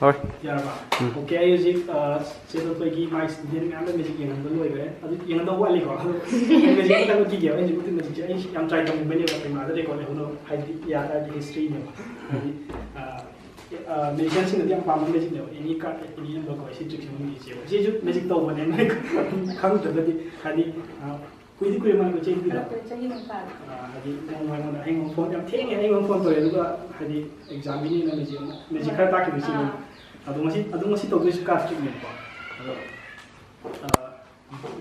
ꯍꯣꯏ꯫ ꯌꯥꯔꯕ? ꯎꯝ꯫ Okay, ꯑꯩ ꯍꯧꯖꯤꯛ, ꯑ, ꯆꯦ ꯇꯣꯟꯊꯣꯏꯒꯤ ꯃꯥꯏ ꯁ꯭ꯇꯨꯗꯦꯟ ꯃꯌꯥꯝꯗ ꯃꯦꯖꯤꯛ ꯌꯦꯡꯍꯟꯕ ꯂꯣꯏꯈ꯭ꯔꯦ꯫ ꯑꯗꯨ ꯌꯦꯡꯍꯟꯗꯧ ꯋꯥꯠꯂꯤꯀꯣ꯫ ꯑꯗꯨ ꯑꯩ ꯃꯦꯖꯤꯛ ꯑꯃꯇꯪ ꯎꯠꯈꯤꯒꯦꯕ꯫ ꯑꯩ ꯍꯧꯖꯤꯛ ꯎꯠꯇꯤ ꯃꯦꯖꯤꯛꯁꯦ ꯑꯩ ꯌꯥꯝ ꯇ꯭ꯔꯥꯏ ꯇꯧꯅꯤꯡꯕꯅꯦꯕ, ꯀꯩꯅꯣꯗ ꯔꯦꯀꯣꯔꯗ ꯂꯩꯍꯧꯅꯕ꯫ ꯍꯥꯏꯗꯤ ꯌꯥ ꯇꯥꯔꯗꯤ ꯍꯤꯁꯇ꯭ꯔꯤꯅꯦꯕ꯫ ꯍꯥꯏꯗꯤ, ꯑ, ꯑ, ꯃꯦꯖꯤꯁꯤꯌꯥꯟꯁꯤꯡꯅꯗꯤ ꯌꯥꯝ ꯄꯥꯝꯕ ꯃꯦꯖꯤꯛꯅꯦꯕ꯫ Any card, any number ꯀꯣ, ꯁꯤ ꯇ꯭ꯔꯤꯛꯁꯦ ꯑꯃꯨꯛ ꯌꯦꯡꯁꯦꯕ꯫ ꯁꯤꯁꯨ ꯃꯦꯖꯤꯛ ꯇꯧꯕꯅꯦ, ꯅꯣꯏ ꯈꯪꯗ꯭ꯔꯒꯗꯤ꯫ ꯍꯥꯏꯗꯤ, ꯑ, ꯀꯨꯏꯗꯤ ꯀꯨꯏꯔꯦ ꯃꯥꯅ ꯆꯍꯤ ꯀꯨꯏꯔꯦ꯫ ꯆꯍꯤ ꯅꯤꯄꯥꯟ꯫ ꯑ, ꯍꯥꯏꯗꯤ ꯅꯣꯡꯃ ꯑꯩꯉꯣꯟꯗ, ꯑꯩꯉꯣꯟꯗ ꯐꯣꯟ ꯌꯥꯝ ꯊꯦꯡꯉꯦ, ꯑꯩꯉꯣꯟꯗ ꯐꯣꯟ ꯇꯧꯔꯦ, ꯑꯗꯨꯒ ꯍꯥꯏꯗꯤ ꯑꯦꯛꯖꯥꯝꯒꯤꯅꯦꯅ ꯃꯦꯖꯤꯛ ꯑꯃ, ꯃꯦꯖꯤꯛ ꯈꯔ ꯇꯥꯛꯈꯤꯕ ꯁꯤ꯫ ꯑꯥ꯫ ꯑꯗꯣ ꯉꯁꯤ, ꯑꯗꯣ ꯉꯁꯤ ꯇꯧꯗꯣꯏꯁꯤ ꯀꯥꯔꯗ ꯇ꯭ꯔꯤꯛꯅꯦꯕꯀꯣ꯫ ꯑꯗꯣ, ꯑ,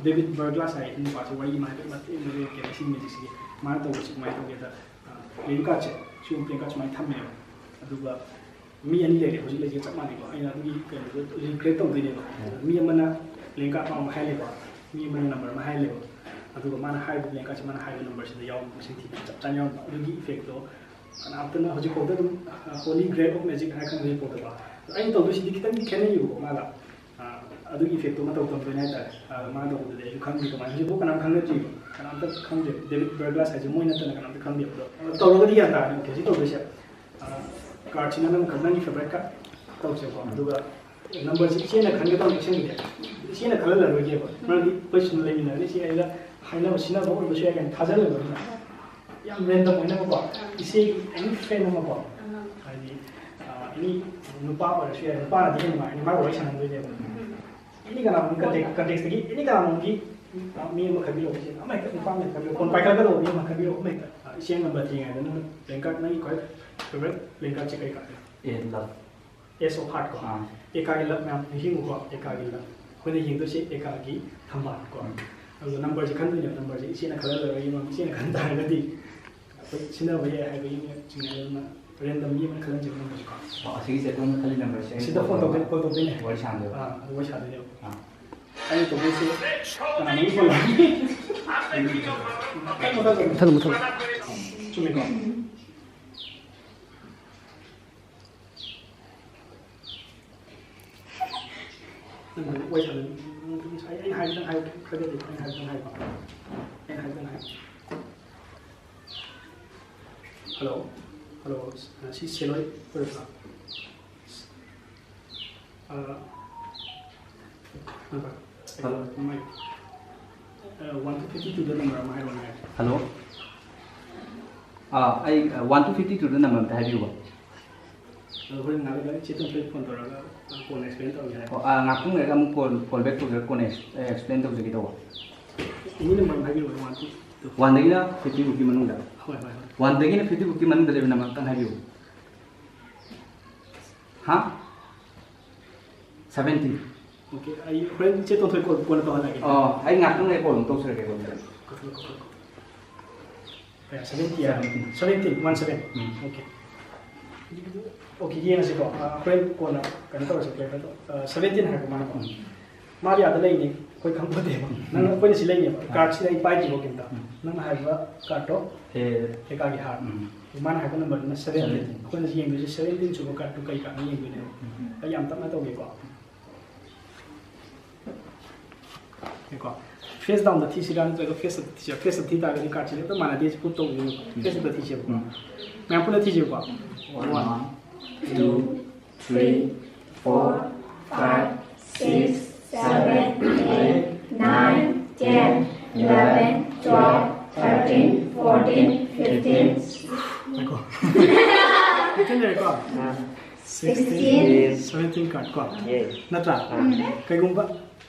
ꯗꯦꯕꯤꯠ ꯕꯔꯒ꯭ꯂꯥꯁ ꯍꯥꯏ ꯅꯨꯄꯥꯁꯦ ꯋꯥꯔꯤ ꯑꯃ ꯍꯥꯏꯐꯦꯠ ꯃꯇꯦꯛ ꯑꯃ ꯂꯤꯔꯛꯀꯦ ꯁꯤ ꯃꯦꯖꯤꯛꯁꯤꯒꯤ꯫ ꯃꯥꯅ ꯇꯧꯕꯁꯤ ꯀꯃꯥꯏꯅ ꯇꯧꯒꯦꯗ, ꯑ, ꯄ꯭ꯂꯦꯌꯤꯡ ꯀꯥꯔꯗꯁꯦ, ꯁꯤꯒꯨꯝꯕ ꯄ꯭ꯂꯦꯌꯤꯡ ꯀꯥꯔꯗ ꯁꯨꯃꯥꯏꯅ ꯊꯝꯃꯦꯕ꯫ ꯑꯗꯨꯒ ꯃꯤ ꯑꯅꯤ ꯂꯩꯔꯦ ꯍꯧꯖꯤꯛ ꯂꯩꯔꯤꯁꯦ ꯆꯞ ꯃꯥꯟꯅꯩꯀꯣ꯫ ꯑꯩꯅ ꯑꯗꯨꯒꯤ ꯀꯩꯅꯣꯗꯣ ꯔꯤꯀ꯭ꯔꯤꯌꯦꯠ ꯇꯧꯗꯣꯏꯅꯦꯕ꯫ ꯎꯝ꯫ ꯃꯤ ꯑꯃꯅ ꯄ꯭ꯂꯦꯌꯤꯡ ꯀꯥꯔꯗ ꯑꯃ ꯍꯥꯏꯍꯜꯂꯦꯀꯣ, ꯃꯤ ꯑꯃꯅ ꯅꯝꯕꯔ ꯑꯃ ꯍꯥꯏꯍꯜꯂꯦꯕ꯫ ꯑꯗꯨꯒ ꯃꯥꯅ ꯍꯥꯏꯔꯤꯕ ꯄ꯭ꯂꯦꯌꯤꯡ ꯀꯥꯔꯗꯁꯦ ꯃꯥꯅ ꯍꯥꯏꯕ ꯅꯝꯕꯔꯁꯤꯗ ꯌꯥꯎꯔꯝꯕ ꯃꯁꯤꯡ ꯊꯤꯕ ꯆꯞ ꯆꯥꯅ ꯌꯥꯎꯔꯝꯕ꯫ ꯑꯗꯨꯒꯤ ꯏꯐꯦꯛꯇꯣ ꯀꯅꯥꯝꯇꯅ ꯍꯧꯖꯤꯛꯐꯥꯎꯗ ꯑꯗꯨꯝ, ꯑ, Holy Grail of Magic ꯍꯥꯏꯔ ꯈꯪꯅ ꯍꯧꯖꯤꯛꯐꯥꯎꯗꯀꯣ꯫ ꯑꯗꯣ ꯑꯩꯅ ꯇꯧꯗꯣꯏꯁꯤꯗꯤ ꯈꯤꯇꯪꯗꯤ ꯈꯦꯠꯅꯩꯌꯦꯕꯀꯣ ꯃꯥꯒ꯫ ꯑ, ꯑꯗꯨꯒꯤ ꯏꯐꯦꯛꯇꯣ ꯃꯇꯧ ꯇꯝꯗꯣꯏꯅꯦ ꯍꯥꯏꯇꯥꯔꯦ꯫ ꯑ, ꯃꯥꯅ ꯇꯧꯕꯗꯨꯗꯤ ꯑꯩꯁꯨ ꯈꯪꯗꯦ ꯀꯃꯥꯏꯅ, ꯍꯧꯖꯤꯛꯐꯥꯎ ꯀꯅꯥꯝ ꯈꯪꯅꯗ꯭ꯔꯤꯕ, ꯀꯅꯥꯝꯇ ꯈꯪꯗꯦꯕ꯫ ꯗꯦꯕꯤꯠ ꯕꯔꯒ꯭ꯂꯥꯁ ꯍꯥꯏꯁꯦ ꯃꯣꯏ ꯅꯠꯇꯅ ꯀꯅꯥꯝꯇ ꯈꯪꯗꯦꯕ꯫ ꯑꯗꯣ ꯇꯧꯔꯒꯗꯤ ꯒ꯭ꯌꯥꯟ ꯇꯥꯔꯅꯤ꯫ ꯑꯣꯀꯦ, ꯁꯤ ꯇꯧꯗꯣꯏꯁꯦ꯫ ꯑ, ꯀꯥꯔꯠꯁꯤꯅ ꯅꯪ ꯈꯟ- ꯅꯪꯒꯤ ꯐꯦꯕꯔꯥꯏꯠ ꯀꯥꯔꯠ ꯇꯧꯁꯦꯕꯀꯣ꯫ ꯑꯗꯨꯒ ꯅꯝꯕꯔꯁꯤ ꯏꯆꯦꯅ ꯈꯟꯒꯗꯧꯅꯤ, ꯑꯁꯦꯡꯕꯗꯤ ꯏꯆꯦꯅ ꯈꯜꯍꯜꯂꯔꯣꯏꯒꯦꯕ, ꯃꯔꯝꯗꯤ ꯑꯩꯈꯣꯏ ꯁꯨꯝ ꯂꯩꯃꯤꯟꯅꯔꯗꯤ ꯏꯆꯦ ꯑꯩꯒ ꯍꯥꯏꯅꯕ ꯁꯤꯟꯅꯕ ꯑꯣꯏꯕꯁꯨ ꯌꯥꯏ ꯀꯥꯏꯅ ꯊꯥꯖꯜꯂꯦꯕ ꯑꯗꯨꯅ꯫ ꯌꯥꯝ ꯔꯦꯟꯗꯝ ꯑꯣꯏꯅꯕꯀꯣ, ꯏꯆꯦꯒꯤ ꯑꯦꯅꯤ ꯐ꯭ꯔꯦꯟ ꯑꯃꯀꯣ, ꯍꯥꯏꯗꯤ ꯑꯦꯅꯤ ꯅꯨꯄꯥ ꯑꯣꯏꯔꯁꯨ ꯌꯥꯏ, ꯅꯨꯄꯥꯅꯗꯤ ꯍꯦꯟꯅ ꯅꯨꯡꯉꯥꯏ, ꯅꯨꯄꯥꯒ ꯋꯥꯔꯤ ꯁꯥꯟꯅꯗꯣꯏꯅꯦꯕ꯫ ꯑꯦꯅꯤ ꯀꯅꯥꯒꯨꯝꯕ ꯀꯟꯇꯦꯛ ꯀꯟꯇꯦꯛꯁꯇꯒꯤ ꯑꯦꯅꯤ ꯀꯅꯥꯒꯨꯝꯕꯒꯤ ꯃꯤ ꯑꯃ ꯈꯟꯕꯤꯔꯛꯑꯣ, ꯏꯆꯦ ꯑꯃ ꯍꯦꯛꯇ, ꯅꯨꯄꯥ ꯑꯃ ꯍꯦꯛꯇ ꯈꯟꯕꯤꯔꯛꯑꯣ, ꯐꯣꯟ ꯄꯥꯏꯈꯠꯀꯗꯧꯕ ꯃꯤ ꯑꯃ ꯈꯟꯕꯤꯔꯛꯑꯣ, ꯑꯃ ꯍꯦꯛꯇ꯫ ꯏꯆꯦ ꯅꯝꯕꯔ ꯊꯤꯉꯩꯗ ꯅꯪ ꯄ꯭ꯂꯦꯟ ꯀꯥꯔꯠ, ꯅꯪꯒꯤ ꯈ꯭ꯋꯥꯏ ꯐꯦꯕꯔꯥꯏꯠ ꯄ꯭ꯂꯦꯟ ꯀꯥꯔꯠꯁꯦ ꯀꯩ ꯀꯥꯔꯠꯅꯣ? ꯑꯦ, ꯂꯞ꯫ ꯑꯦꯁ ꯑꯣꯐ ꯍꯥꯔꯠ ꯀꯣ꯫ ꯑꯥ꯫ ꯑꯦꯀꯥꯒꯤ ꯂꯞ ꯃꯌꯥꯝ ꯅꯤꯡꯁꯤꯡꯉꯨꯀꯣ, ꯑꯦꯀꯥꯒꯤ ꯂꯞ꯫ ꯑꯩꯈꯣꯏꯅ ꯌꯦꯡꯗꯣꯏꯁꯦ ꯑꯦꯀꯥꯒꯤ ꯊꯝꯕꯥꯜ ꯀꯣ꯫ ꯎꯝ꯫ ꯑꯗꯨꯒ ꯅꯝꯕꯔꯁꯦ ꯈꯟꯗꯣꯏꯅꯦꯕ, ꯅꯝꯕꯔꯁꯦ ꯏꯆꯦꯅ ꯈꯜꯍꯜꯂꯔꯣꯏ, ꯏꯆꯦꯅ ꯈꯟ ꯇꯥꯔꯒꯗꯤ ꯑꯩꯈꯣꯏ ꯁꯤꯟꯅꯕ ꯌꯥꯏ ꯍꯥꯏꯕꯒꯤ ꯆꯤꯡꯅꯩ꯫ ꯑꯗꯨꯅ ꯔꯦꯟꯗꯝ ꯃꯤ ꯑꯃꯅ ꯈꯜꯍꯟꯁꯦꯕ ꯅꯝꯕꯔꯁꯦ ꯀꯣ꯫ ꯑꯣ, ꯑꯁꯤꯒꯤꯁꯦ ꯑꯗꯣꯝꯅ ꯈꯜꯂꯤ ꯅꯝꯕꯔꯁꯦ ꯑꯩꯅ ꯁꯤꯗ ꯐꯣꯟ ꯇꯧꯗꯣꯏ-, ꯀꯣꯜ ꯇꯧꯗꯣꯏꯅꯦ꯫ ꯋꯥꯔꯤ ꯁꯥꯟꯅꯗꯣꯏꯕ꯫ ꯑꯥ, ꯑꯗꯨ ꯋꯥꯔꯤ ꯁꯥꯗꯣꯏꯅꯦꯕ꯫ ꯑꯥ꯫ ꯑꯩꯅ ꯇꯧꯗꯣꯏꯁꯦ ꯀꯅꯥꯅꯣꯝꯒꯤ ꯐꯣꯟ ꯂꯥꯛꯑꯦ꯫ ꯃꯨꯊꯠꯂꯣ, ꯃꯨꯊꯠꯂꯣ꯫ ꯆꯨꯝꯃꯦꯀꯣ? ꯅꯪ ꯋꯥꯔꯤ ꯁꯥꯟꯅ-, ꯑꯩ, ꯑꯩꯅ ꯍꯥꯏꯕꯗꯪ ꯍꯥꯏꯌꯨ, ꯈꯔ ꯈꯔ ꯑꯩꯅ ꯍꯥꯏꯕꯗꯪ ꯍꯥꯏꯌꯨꯀꯣ꯫ ꯑꯩꯅ ꯍꯥꯏꯕꯗꯪ ꯍꯥꯏꯌꯨ꯫ ꯍꯜꯂꯣ, ꯍꯜꯂꯣ, ꯁꯤ ꯁꯦꯂꯣꯏ ꯑꯣꯏꯔꯕ꯭ꯔꯥ? ꯑ, ꯍꯜꯂꯣ꯫ ꯃꯥꯏ, ꯑ, one two fifty two ꯗ ꯅꯝꯕꯔ ꯑꯃ ꯍꯥꯏꯔꯛꯑꯣꯅꯦ꯫ ꯍꯜꯂꯣ꯫ ꯑꯥ, ꯑꯩ, ꯑ, one two fifty two ꯗ ꯅꯝꯕꯔ ꯑꯝꯇ ꯍꯥꯏꯕꯤꯌꯨꯕ꯫ ꯑꯗꯣ ꯍꯣꯔꯦꯟ ꯉꯥꯏꯍꯥꯛ ꯂꯩꯔꯒ ꯏꯆꯦ ꯇꯣꯝꯊꯣꯏ ꯐꯣꯟ ꯇꯧꯔꯒ ꯀꯣꯟꯅ ꯑꯦꯛꯁꯄ꯭ꯂꯦꯟ ꯇꯧꯔꯒꯦ ꯍꯥꯏꯔꯣ꯫ ꯑꯣ, ꯑꯥ, ꯉꯥꯛꯇꯪ ꯂꯩꯔꯒ ꯑꯃꯨꯛ ꯀꯣꯜ, ꯀꯣꯜ ꯕꯦꯛ ꯇꯧꯖꯔꯒ ꯀꯣꯟꯅ ꯑꯦꯛꯁ-, ꯑꯦ, ꯑꯦꯛꯁꯄ꯭ꯂꯦꯟ ꯇꯧꯖꯒꯦ ꯇꯧꯕ꯫ ꯑꯦꯅꯤ ꯅꯝꯕꯔ ꯑꯃ ꯍꯥꯏꯕꯤꯔꯛꯑꯣ, one two two꯫ ꯋꯥꯟꯗꯒꯤꯅ ꯐꯤꯐꯇꯤ ꯐꯥꯎꯒꯤ ꯃꯅꯨꯡꯗ꯫ ꯍꯣꯏ, ꯍꯣꯏ, ꯍꯣꯏ꯫ ꯋꯥꯟꯗꯒꯤꯅ ꯐꯤꯐꯇꯤ ꯐꯥꯎꯒꯤ ꯃꯅꯨꯡꯗ ꯂꯩꯕ ꯅꯝꯕꯔ ꯑꯝꯇꯪ ꯍꯥꯏꯕꯤꯌꯨ꯫ ꯍꯥ? ꯁꯚꯦꯟꯇꯤꯟ꯫ ꯑꯣꯀꯦ, ꯑꯩ ꯍꯣꯔꯦꯟ ꯏꯆꯦ ꯇꯣꯟꯊꯣꯏ ꯀꯣꯜ, ꯀꯣꯟꯅ ꯇꯧꯍꯜꯂꯛꯑꯒꯦ꯫ ꯑꯣ, ꯑꯩ ꯉꯥꯛꯇꯪ ꯂꯩ ꯀꯣꯜ ꯑꯃꯨꯛ ꯇꯧꯖꯔꯛꯀꯦ, ꯀꯣꯜ꯫ ꯀꯛꯊꯠꯂꯣ, ꯀꯛꯊꯠꯂꯣ, ꯀꯛꯊꯠꯂꯣ꯫ ꯀꯌꯥ? ꯁꯚꯦꯟꯇꯤ ꯍꯥꯏꯕ? ꯁꯚꯦꯟꯇꯤꯟ꯫ Seventeen, one seven. ꯎꯝ꯫ ꯑꯣꯀꯦ꯫ ꯑꯣꯀꯦ, ꯌꯦꯡꯉꯁꯤꯀꯣ꯫ ꯑ, ꯍꯣꯔꯦꯟ ꯀꯣꯟꯅ ꯀꯩꯅꯣ ꯇꯧꯔꯁꯦ, ꯀꯩꯅꯣ ꯇꯧ-, ꯑ, ꯁꯚꯦꯟꯇꯤꯟ ꯍꯥꯏꯕ ꯃꯥꯅꯀꯣ꯫ ꯎꯝ꯫ ꯃꯥꯗꯤ ꯑꯥꯗ ꯂꯩꯅꯤ, ꯑꯩꯈꯣꯏ ꯈꯪꯄꯣꯠꯇꯦꯕ꯫ ꯎꯝ꯫ ꯅꯪ, ꯑꯩꯈꯣꯏꯅ ꯁꯤ ꯂꯩꯅꯦꯕ, ꯎꯝ꯫ ꯀꯥꯔꯠꯁꯤꯗ ꯑꯩ ꯄꯥꯏꯗꯦꯕ ꯀꯩꯝꯇ꯫ ꯎꯝ꯫ ꯅꯪꯅ ꯍꯥꯏꯕ ꯀꯥꯔꯠꯇꯣ, ꯑꯦ꯫ ꯑꯦꯀꯥꯒꯤ ꯍꯥꯔꯠ꯫ ꯎꯝ꯫ ꯃꯥꯅ ꯍꯥꯏꯕ ꯅꯝꯕꯔꯗꯨꯅ ꯁꯚꯦꯟꯇꯤꯟ꯫ ꯁꯚꯦꯟꯇꯤꯟ꯫ ꯑꯩꯈꯣꯏꯅ ꯌꯦꯡꯗꯣꯏꯁꯦ ꯁꯚꯦꯟꯇꯤꯟ ꯁꯨꯕ ꯀꯥꯔꯠꯇꯨ ꯀꯩ ꯀꯥꯔꯠꯅꯣ ꯌꯦꯡꯗꯣꯏꯅꯦꯕ꯫ ꯎꯝ꯫ ꯑꯩ ꯌꯥꯝ ꯇꯞꯅ ꯇꯧꯒꯦꯀꯣ꯫ ꯌꯦꯡꯉꯨꯀꯣ꯫ ꯐꯦꯁ ꯗꯥꯎꯟꯗ ꯊꯤꯁꯤꯔꯥ ꯅꯠꯇ꯭ꯔꯒ ꯐꯦꯁ ꯑꯞꯇ ꯊꯤꯁꯤꯔꯥ? ꯐꯦꯁ ꯑꯞꯇ ꯊꯤ ꯇꯥꯔꯒꯗꯤ ꯀꯥꯔꯠꯁꯦ ꯂꯣꯏꯅ ꯃꯥꯟꯅꯗꯦ, ꯁꯤ ꯄ꯭ꯔꯨꯞ ꯇꯧꯗꯣꯏꯅꯦꯕ꯫ ꯎꯝ꯫ ꯐꯦꯁ ꯑꯞꯇ ꯊꯤꯁꯦꯕꯀꯣ꯫ ꯎꯝ꯫ ꯃꯌꯥꯝ ꯄꯨꯟꯅ ꯊꯤꯁꯦꯕꯀꯣ꯫ One. One. Two, three, four, five, six, seven, eight, nine, ten, eleven, twelve, thirteen, fourteen, fifteen. ꯉꯥꯏꯈꯣ꯫ ꯐꯤꯐꯇꯤꯟ ꯂꯩꯔꯦꯀꯣ? ꯁꯤꯛꯁꯇꯤꯟ꯫ ꯁꯤꯛꯁꯇꯤꯟ꯫ ꯁꯚꯦꯟꯇꯤꯟ ꯀꯥꯔꯠ ꯀꯣ? ꯌꯦ꯫ ꯅꯠꯇ꯭ꯔꯥ? ꯑꯥ꯫ ꯀꯩꯒꯨꯝꯕ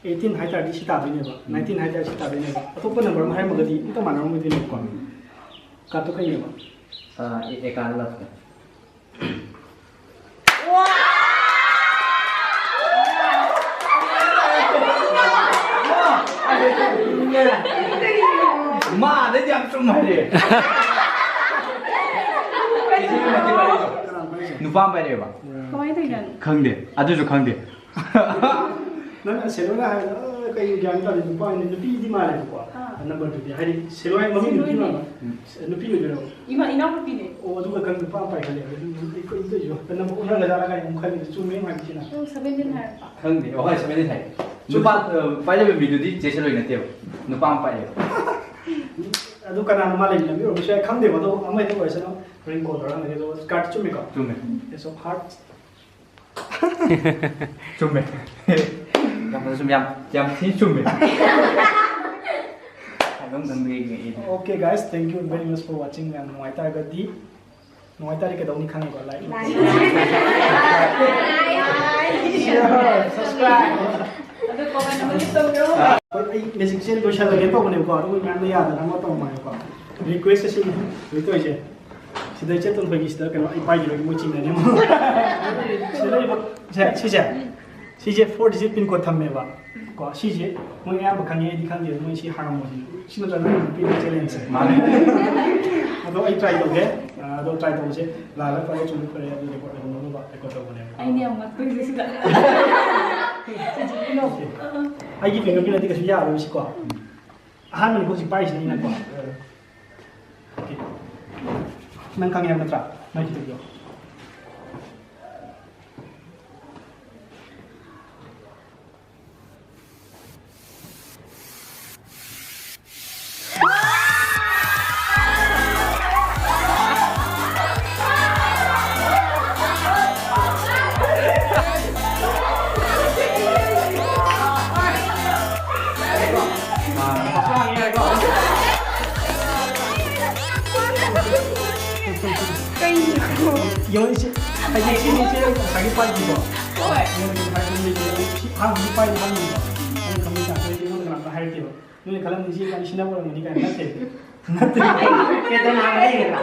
ꯑꯩꯠꯇꯤꯟ ꯍꯥꯏꯇꯥꯔꯗꯤ ꯁꯤ ꯇꯥꯗꯣꯏꯅꯦꯕ, ꯅꯥꯏꯟꯇꯤꯟ ꯍꯥꯏꯇꯥꯔꯗꯤ ꯁꯤ ꯇꯥꯗꯣꯏꯅꯦꯕ, ꯑꯇꯣꯞꯄ ꯅꯝꯕꯔ ꯑꯃ ꯍꯥꯏꯔꯝꯃꯒꯗꯤ ꯑꯝꯇ ꯃꯥꯟꯅꯔꯝꯃꯣꯏꯗꯣꯏꯅꯦꯕꯀꯣ꯫ ꯀꯥꯔꯠꯇꯣ ꯀꯩꯅꯦꯕ? ꯑꯥ, ꯑꯦ, ꯑꯦ ꯀꯥꯔꯠ ꯂꯥꯛꯇꯦ꯫ ꯃꯥ ꯑꯗꯩꯗꯤ ꯌꯥꯝ ꯆꯨꯝ ꯍꯥꯏꯔꯦ꯫ ꯅꯨꯄꯥ ꯑꯃ ꯄꯥꯏꯔꯛꯑꯦꯕ꯫ ꯀꯃꯥꯏꯅ ꯇꯧꯔꯤꯅꯣ? ꯈꯪꯗꯦ, ꯑꯗꯨꯁꯨ ꯈꯪꯗꯦ꯫ ꯅꯪ ꯁꯦꯂꯣꯅ ꯍꯥꯏꯕꯗ, ꯑ, ꯀꯩ ꯒ꯭ꯌꯥꯟ ꯇꯥꯗꯦ, ꯅꯨꯄꯥ ꯑꯣꯏꯅ ꯅꯨꯄꯤꯗꯤ ꯃꯥꯜꯂꯦꯕꯀꯣ꯫ ꯑꯥ꯫ ꯅꯝꯕꯔꯗꯨꯗꯤ ꯍꯥꯏꯗꯤ ꯁꯦꯂꯣ ꯍꯥꯏ ꯃꯃꯤꯡ ꯅꯨꯄꯤ ꯁꯦꯂꯣꯅꯦ꯫ ꯃꯥꯟꯕ꯫ ꯎꯝ꯫ ꯅꯨꯄꯤ ꯑꯣꯏꯗꯣꯏꯔꯣ? ꯏꯃꯥ, ꯏꯅꯥꯎꯅꯨꯄꯤꯅꯦ꯫ ꯑꯣ, ꯑꯗꯨꯒ ꯈꯪ ꯅꯨꯄꯥ ꯑꯃ ꯄꯥꯏꯈꯠꯂꯦ꯫ ꯑꯗꯨ ꯑꯩꯈꯣꯏ ꯏꯇꯩꯁꯨ ꯍꯟꯗꯛ ꯅꯝꯕꯔ ꯑꯣꯟꯅꯒꯖꯥꯠꯂ ꯀꯥꯏꯅ ꯑꯃꯨꯛ ꯈꯜꯂꯤꯁꯦ꯫ ꯆꯨꯝꯃꯦ ꯍꯥꯏꯕꯁꯤꯅ꯫ ꯑꯣ, ꯁꯚꯦꯟꯇꯤꯟ ꯍꯥꯏꯔꯛꯄ꯫ ꯈꯪꯗꯦ꯫ ꯑꯣ, ꯍꯣꯏ, ꯁꯚꯦꯟꯇꯤꯟ ꯍꯥꯏ꯫ ꯅꯨꯄꯥ, ꯑ, ꯄꯥꯏꯔꯤꯕ ꯃꯤꯗꯨꯗꯤ ꯆꯦ ꯁꯦꯂꯣꯏ ꯅꯠꯇꯦꯕ꯫ ꯅꯨꯄꯥ ꯑꯃ ꯄꯥꯏꯌꯦꯕ꯫ ꯑꯗꯨ ꯀꯅꯥꯅꯣ ꯃꯥ ꯂꯩꯃꯤꯟꯅꯕ ꯑꯣꯏꯔꯝꯕꯁꯨ ꯌꯥꯏ, ꯈꯪꯗꯦꯕ꯫ ꯑꯗꯣ ꯑꯃ ꯍꯦꯛꯇ ꯑꯣꯏꯔꯁꯅꯨ꯫ ꯍꯣꯔꯦꯟ ꯀꯣꯜ ꯇꯧꯔꯒ ꯍꯪꯉꯒꯦ꯫ ꯑꯗꯣ ꯀꯥꯔꯠ ꯆꯨꯝꯃꯦꯀꯣ? ꯆꯨꯝꯃꯦ꯫ ꯑꯦꯁ ꯑꯣꯐ ꯍꯥꯔꯠꯁ꯫ ꯆꯨꯝꯃꯦ꯫ ꯌꯥꯝ ꯐꯖ ꯆꯨꯝꯃꯦ, ꯌꯥꯝ, ꯌꯥꯝ ꯊꯤ ꯆꯨꯝꯃꯦ꯫ ꯍꯥꯏꯐꯝ ꯈꯪꯗꯦ ꯑꯩꯗꯤ꯫ Okay, guys, thank you very much for watching. ꯌꯥꯝ ꯅꯨꯡꯉꯥꯏꯇꯥꯔꯒꯗꯤ, ꯅꯨꯡꯉꯥꯏꯇꯥꯔꯗꯤ ꯀꯩꯗꯧꯅꯤ ꯈꯪꯉꯤꯀꯣ? Like, share, subscribe. ꯑꯗꯨ comment ꯑꯃꯗꯤ ꯇꯧꯕꯤꯔꯣ꯫ ꯍꯣꯏ, ꯑꯩ ꯃꯦꯖꯤꯛꯁꯦ ꯂꯣꯏꯁꯜꯂꯒꯦ ꯇꯧꯕꯅꯦꯕꯀꯣ, ꯑꯗꯨꯕꯨ ꯃꯌꯥꯝꯅ ꯌꯥꯗꯅ ꯑꯃ ꯇꯧꯔꯝꯃꯦꯀꯣ꯫ Request ꯑꯁꯤꯅꯤ ꯍꯧꯖꯤꯛ ꯇꯧꯔꯤꯁꯦ꯫ ꯁꯤꯗ ꯏꯆꯦ ꯇꯣꯟꯊꯣꯏꯒꯤ ꯁꯤꯗ ꯀꯩꯅꯣ ꯑꯩ ꯄꯥꯏꯈꯤꯕꯒꯤ ꯃꯣꯏ ꯆꯤꯡꯅꯅꯤ ꯑꯃꯨꯛ꯫ ꯁꯤꯗ ꯂꯩꯕ ꯁꯦ, ꯁꯤꯁꯦ, ꯁꯤꯁꯦ four digit pin code ꯊꯝꯃꯦꯕ ꯀꯣ꯫ ꯁꯤꯁꯦ ꯃꯣꯏ ꯑꯌꯥꯝꯕ ꯈꯪꯉꯦ, ꯑꯩꯗꯤ ꯈꯪꯗꯦ, ꯃꯣꯏ ꯁꯤ ꯍꯥꯡꯉꯝꯃꯣ ꯁꯤꯅꯤ꯫ ꯁꯤ ꯅꯠꯇ꯭ꯔꯒ ꯅꯪ ꯅꯨꯄꯤ challengeꯁꯦ꯫ ꯃꯥꯅꯦ꯫ ꯑꯗꯣ ꯑꯩ try ꯇꯧꯒꯦ꯫ ꯑꯗꯣ try ꯇꯧꯕꯁꯦ ꯂꯥꯜꯂ ꯐꯔꯦ, ꯆꯨꯝꯃ ꯐꯔꯦ, ꯑꯗꯨ record ꯇꯧꯍꯧꯅꯕ record ꯇꯧꯕꯅꯦꯕ꯫ ꯑꯩꯅ ꯌꯥꯝ ꯉꯛꯇꯣꯏꯁꯦ ꯁꯤꯗ꯫ ꯑꯩꯒꯤ fingerprintꯅꯗꯤ ꯀꯩꯁꯨ ꯌꯥꯔꯣꯏ ꯁꯤꯀꯣ꯫ ꯑꯍꯥꯟꯕꯅꯤꯀꯣ ꯍꯧꯖꯤꯛ ꯄꯥꯏꯔꯤꯁꯤꯅ ꯑꯩꯅꯀꯣ꯫ Okay. ꯅꯪ ꯈꯪꯉꯦ ꯍꯥꯏꯕ ꯅꯠꯇ꯭ꯔꯥ? ꯅꯪ ꯈꯤꯇꯪꯗꯣ꯫ ꯀꯩꯅꯣ? ꯌꯦꯡꯉꯣ ꯏꯆꯦ, ꯍꯥꯏꯗꯤ ꯁꯤꯅꯤ ꯏꯆꯦ ꯉꯁꯥꯏꯒꯤ ꯄꯥꯏꯗꯤꯀꯣ꯫ ꯍꯣꯏ꯫ ꯅꯪꯒꯤ ꯄꯥꯏꯗꯤ ꯂꯩꯇꯦ꯫ ꯑꯩ ꯁꯤ ꯑꯍꯥꯟꯕꯒꯤ ꯄꯥꯏꯗꯤ ꯍꯥꯞꯅꯤꯡꯕ꯫ ꯑꯩꯅ ꯈꯪꯕ ꯆꯥꯡꯁꯦ ꯑꯩꯉꯣꯟꯗ ꯀꯅꯥꯝꯇ ꯍꯥꯏꯔꯛꯇꯦꯕ꯫ ꯅꯣꯏꯅ ꯈꯜꯂꯝꯅꯤ ꯏꯆꯦ ꯏꯕꯥꯅꯤ ꯁꯤꯟꯅꯕ ꯑꯣꯏꯔꯝꯒꯅꯤ ꯀꯥꯏꯅ꯫ ꯅꯠꯇꯦ꯫ ꯅꯠꯇꯦ꯫ ꯀꯦꯇꯅꯥꯒ ꯂꯩꯒꯗ꯭ꯔꯥ?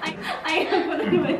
ꯑꯩ ꯑꯩ ꯍꯪꯕꯗ ꯂꯣꯏ꯫